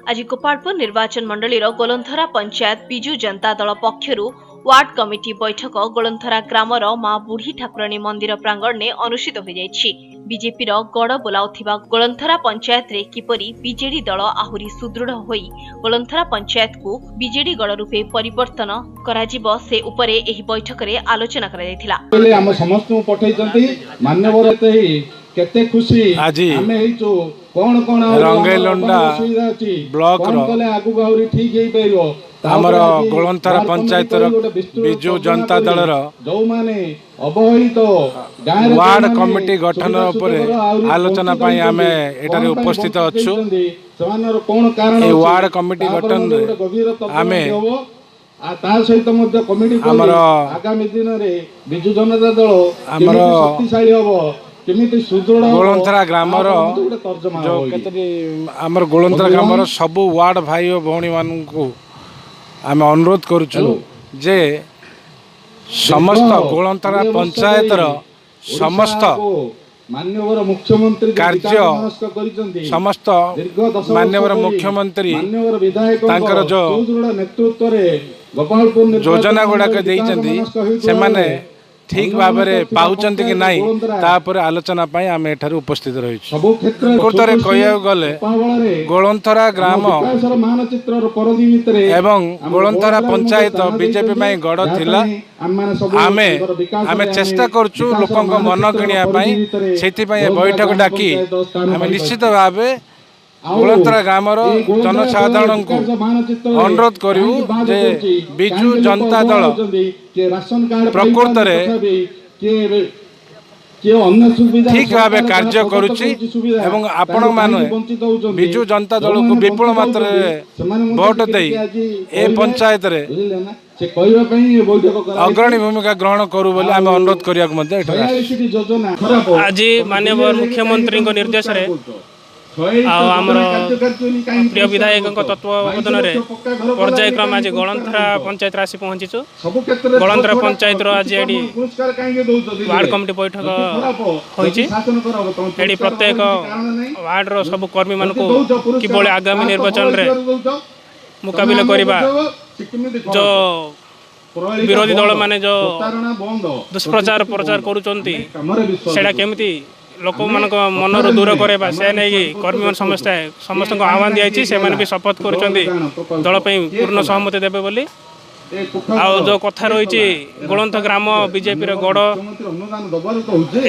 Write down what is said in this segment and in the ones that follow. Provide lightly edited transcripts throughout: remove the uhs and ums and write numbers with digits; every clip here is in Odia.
ଆଜି ଗୋପାଳପୁର ନିର୍ବାଚନ ମଣ୍ଡଳୀର ଗୋଲନ୍ଥରା ପଞ୍ଚାୟତ ବିଜୁ ଜନତା ଦଳ ପକ୍ଷରୁ ୱାର୍ଡ କମିଟି ବୈଠକ ଗୋଳନ୍ଥରା ଗ୍ରାମର ମା ବୁଢ଼ୀ ଠାକୁରାଣୀ ମନ୍ଦିର ପ୍ରାଙ୍ଗଣରେ ଅନୁଷ୍ଠିତ ହୋଇଯାଇଛି। ବିଜେପିର ଗଡ଼ ବୋଲାଉଥିବା ଗୋଳନ୍ଥରା ପଞ୍ଚାୟତରେ କିପରି ବିଜେଡି ଦଳ ଆହୁରି ସୁଦୃଢ଼ ହୋଇ ଗୋଳନ୍ଥରା ପଞ୍ଚାୟତକୁ ବିଜେଡି ଗଡ଼ ରୂପେ ପରିବର୍ତ୍ତନ କରାଯିବ, ସେ ଉପରେ ଏହି ବୈଠକରେ ଆଲୋଚନା କରାଯାଇଥିଲା। ଆମ ସମସ୍ତଙ୍କୁ ପଠେଇଛନ୍ତି ମାନ୍ୟବର, କେତେ ଖୁସି ଆଜି ଆମେ ହେଇଛୁ। କଣ କଣ ରଙ୍ଗେଇଲୁଣ୍ଡା ଅସୁବିଧା ଅଛି, ବ୍ଲକର କଲେ ଆଗକୁ ଆହୁରି ଠିକ ହେଇପାରିବ। ଆମର ଗୋଳନ୍ଥରା ପଞ୍ଚାୟତର ବିଜୁ ଜନତା ଦଳର ଯୋଉମାନେ ଅବହେଳିତ ୱାର୍ଡ କମିଟି ଗଠନ ଉପରେ ଆଲୋଚନା ପାଇଁ ଆମେ ଏଠାରେ ଉପସ୍ଥିତ ଅଛୁ। ସେମାନଙ୍କର କଣ କାରଣ, ଏହି ୱାର୍ଡ କମିଟି ଗଠନରେ ଆମେ ତା ସହିତ ମଧ୍ୟ କମିଟି ଆମର ଆଗାମୀ ଦିନରେ ବିଜୁ ଜନତା ଦଳ ଆମର ଶକ୍ତିଶାଳୀ ହବ, କେମିତି ସୁଦୃଢ଼। ଗୋଳନ୍ଥରା ଗ୍ରାମର ଯୋଉ କେତୋଟି ଆମର ଗୋଳନ୍ଥରା ଗ୍ରାମର ସବୁ ୱାର୍ଡ ଭାଇ ଓ ଭଉଣୀମାନଙ୍କୁ ଆମେ ଅନୁରୋଧ କରୁଛୁ ଯେ ସମସ୍ତ ଗୋଳନ୍ଥରା ପଞ୍ଚାୟତର ସମସ୍ତ ମାନ୍ୟବର ମୁଖ୍ୟମନ୍ତ୍ରୀ କାର୍ଯ୍ୟ, କରିଛନ୍ତି ସମସ୍ତ ମାନ୍ୟବର ମୁଖ୍ୟମନ୍ତ୍ରୀ ମାନ୍ୟବର ବିଧାୟକ ତାଙ୍କର ଯୋଉ ନେତୃତ୍ୱରେ ଗୋପାଳପୁର ଯୋଜନା ଗୁଡ଼ାକ ଦେଇଛନ୍ତି, ସେମାନେ ଠିକ ଭାବରେ ପାଉଛନ୍ତି କି ନାହିଁ, ତାପରେ ଆଲୋଚନା ପାଇଁ ଆମେ ଏଠାରେ ଉପସ୍ଥିତ ରହିଛୁ। ପ୍ରକୃତରେ କହିବାକୁ ଗଲେ ଗୋଳନ୍ଥରା ଗ୍ରାମ ଏବଂ ଗୋଳନ୍ଥରା ପଞ୍ଚାୟତ ବିଜେପି ପାଇଁ ଗଡ଼ ଥିଲା। ଆମେ ଚେଷ୍ଟା କରୁଛୁ ଲୋକଙ୍କ ମନ କିଣିବା ପାଇଁ। ସେଥିପାଇଁ ଏ ବୈଠକ ଡାକି ଆମେ ନିଶ୍ଚିତ ଭାବେ ଗୋଳନ୍ଥରା ଗ୍ରାମର ଜନସାଧାରଣଙ୍କୁ ଅନୁରୋଧ କରିବୁ ଯେ ବିଜୁ ଜନତା ଦଳ ପ୍ରକୃତରେ ଠିକ ଭାବେ କାର୍ଯ୍ୟ କରୁଛି ଏବଂ ଆପଣମାନେ ବିଜୁ ଜନତା ଦଳକୁ ବିପୁଳ ମାତ୍ରାରେ ଭୋଟ ଦେଇ ଏ ପଞ୍ଚାୟତରେ ଅଗ୍ରଣୀ ଭୂମିକା ଗ୍ରହଣ କରୁ ବୋଲି ଆମେ ଅନୁରୋଧ କରିବାକୁ ମଧ୍ୟ ଏଠାରେ। ଆଜି ମାନ୍ୟବର ମୁଖ୍ୟମନ୍ତ୍ରୀଙ୍କ ନିର୍ଦ୍ଦେଶରେ ଆଉ ଆମର ପ୍ରିୟ ବିଧାୟକଙ୍କ ତତ୍ତ୍ୱାବଧାନରେ ପର୍ଯ୍ୟାୟକ୍ରମେ ଆଜି ଗୋଳନ୍ଥରା ପଞ୍ଚାୟତରେ ଆସି ପହଞ୍ଚିଛୁ। ଗୋଳନ୍ଥରା ପଞ୍ଚାୟତର ଆଜି ଏଠି ୱାର୍ଡ କମିଟି ବୈଠକ ହୋଇଛି। ଏଠି ପ୍ରତ୍ୟେକ ୱାର୍ଡର ସବୁ କର୍ମୀମାନଙ୍କୁ କିଭଳି ଆଗାମୀ ନିର୍ବାଚନରେ ମୁକାବିଲା କରିବା, ଯେଉଁ ବିରୋଧୀ ଦଳମାନେ ଯେଉଁ ଦୁଷ୍ପ୍ରଚାର ପ୍ରଚାର କରୁଛନ୍ତି ସେଇଟା କେମିତି ଲୋକମାନଙ୍କ ମନରୁ ଦୂର କରାଇବା, ସେ ନେଇକି କର୍ମୀମାନେ ସମସ୍ତେ ସମସ୍ତଙ୍କୁ ଆହ୍ୱାନ ଦିଆଯାଇଛି। ସେମାନେ ବି ଶପଥ କରୁଛନ୍ତି ଦଳ ପାଇଁ ପୂର୍ଣ୍ଣ ସହମତି ଦେବେ ବୋଲି। ଆଉ ଯେଉଁ କଥା ରହିଛି, ଗୋଳନ୍ଥ ଗ୍ରାମ ବିଜେପିର ଗଡ଼,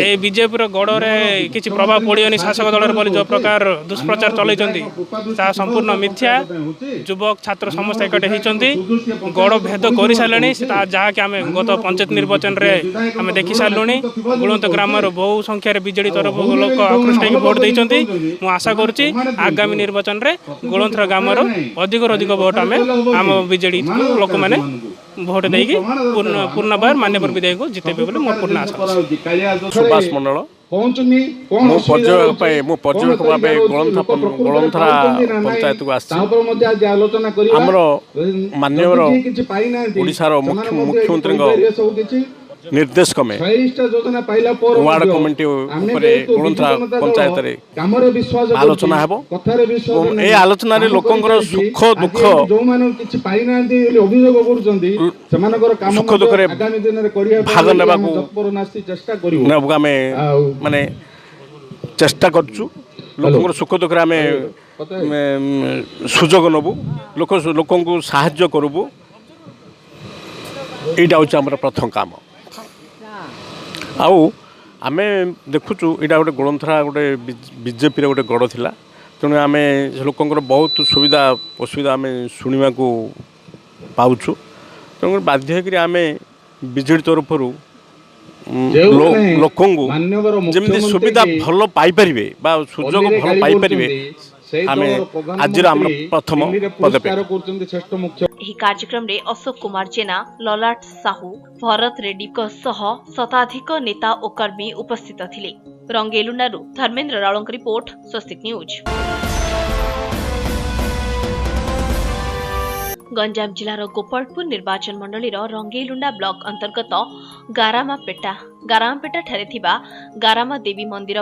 ଏ ବିଜେପିର ଗଡ଼ରେ କିଛି ପ୍ରଭାବ ପଡ଼ିବନି ଶାସକ ଦଳରେ ବୋଲି ଯେଉଁ ପ୍ରକାର ଦୁଷ୍ପ୍ରଚାର ଚଲେଇଛନ୍ତି, ତାହା ସମ୍ପୂର୍ଣ୍ଣ ମିଥ୍ୟା। ଯୁବକ ଛାତ୍ର ସମସ୍ତେ ଏକାଠି ହେଇଛନ୍ତି, ଗଡ଼ ଭେଦ କରିସାରିଲେଣି, ଯାହାକି ଆମେ ଗତ ପଞ୍ଚାୟତ ନିର୍ବାଚନରେ ଆମେ ଦେଖି ସାରିଲୁଣି। ଗୋଳନ୍ଥ ଗ୍ରାମର ବହୁ ସଂଖ୍ୟାରେ ବିଜେଡ଼ି ତରଫରୁ ଲୋକ ଆକୃଷ୍ଟ ହେଇକି ଭୋଟ ଦେଇଛନ୍ତି। ମୁଁ ଆଶା କରୁଛି ଆଗାମୀ ନିର୍ବାଚନରେ ଗୋଳନ୍ଥରା ଗ୍ରାମର ଅଧିକରୁ ଅଧିକ ଭୋଟ ଆମେ ଆମ ବିଜେଡ଼ି ଲୋକମାନେ ଭୋଟ ଦେଇକି ପୂର୍ଣ୍ଣବାର ମାନ୍ୟବର ବିଧାୟକକୁ ଜିତେଇବେ ବୋଲି ମୋର ପୂର୍ଣ୍ଣ ଆଶା। ସୁବାସ ମଣ୍ଡଳ। ମୁଁ ପର୍ଯ୍ୟବେକ୍ଷକ ପାଇଁ, ମୁଁ ପର୍ଯ୍ୟବେକ୍ଷକ ଭାବେ ଗୋଳନ୍ଥରା ପଞ୍ଚାୟତକୁ ଆସିଛି। ଆମର ମାନ୍ୟବର ଓଡ଼ିଶାର ମୁଖ୍ୟମନ୍ତ୍ରୀଙ୍କ ନିର୍ଦ୍ଦେଶ କ୍ରମେ ୱାର୍ଡ କମିଟି ଉପରେ ଗୋଳନ୍ଥରା ପଞ୍ଚାୟତରେ ଆଲୋଚନା ହେବ ଏବଂ ଏହି ଆଲୋଚନାରେ ଲୋକଙ୍କର ସୁଖ ଦୁଃଖ, ସୁଖ ଦୁଃଖରେ ଭାଗ ନେବାକୁ ଆମେ ମାନେ ଚେଷ୍ଟା କରୁଛୁ। ଲୋକଙ୍କର ସୁଖ ଦୁଃଖରେ ଆମେ ସୁଯୋଗ ନେବୁ, ଲୋକଙ୍କୁ ସାହାଯ୍ୟ କରିବୁ। ଏଇଟା ହେଉଛି ଆମର ପ୍ରଥମ କାମ। ଆଉ ଆମେ ଦେଖୁଛୁ ଏଇଟା ଗୋଟେ ଗୋଳନ୍ଥରା ଗୋଟେ ବିଜେପିର ଗୋଟେ ଗଡ଼ ଥିଲା, ତେଣୁ ଆମେ ଲୋକଙ୍କର ବହୁତ ସୁବିଧା ଅସୁବିଧା ଆମେ ଶୁଣିବାକୁ ପାଉଛୁ। ତେଣୁକରି ବାଧ୍ୟ ହେଇକରି ଆମେ ବିଜେଡ଼ି ତରଫରୁ ଲୋକଙ୍କୁ ଯେମିତି ସୁବିଧା ଭଲ ପାଇପାରିବେ ବା ସୁଯୋଗ ଭଲ ପାଇପାରିବେ, ଆମେ ଆଜିର ଆମର ପ୍ରଥମ ପଦକ୍ଷେପ। ଏହି କାର୍ଯ୍ୟକ୍ରମରେ ଅଶୋକ କୁମାର ଜେନା, ଲଲାଟ ସାହୁ, ଭରତ ରେଡ୍ଡୀଙ୍କ ସହ ଶତାଧିକ ନେତା ଓ କର୍ମୀ ଉପସ୍ଥିତ ଥିଲେ। ରଙ୍ଗେଇଲୁଣ୍ଡାରୁ ଧର୍ମେନ୍ଦ୍ର ରାଉଳଙ୍କ ରିପୋର୍ଟ, ସ୍ୱସ୍ତିକ ନ୍ୟୁଜ୍। ଗଞ୍ଜାମ ଜିଲ୍ଲାର ଗୋପାଳପୁର ନିର୍ବାଚନ ମଣ୍ଡଳୀର ରଙ୍ଗେଇଲୁଣ୍ଡା ବ୍ଲକ ଅନ୍ତର୍ଗତ ଗାରାମାପେଟାଠାରେ ଥିବା ଗାରାମା ଦେବୀ ମନ୍ଦିର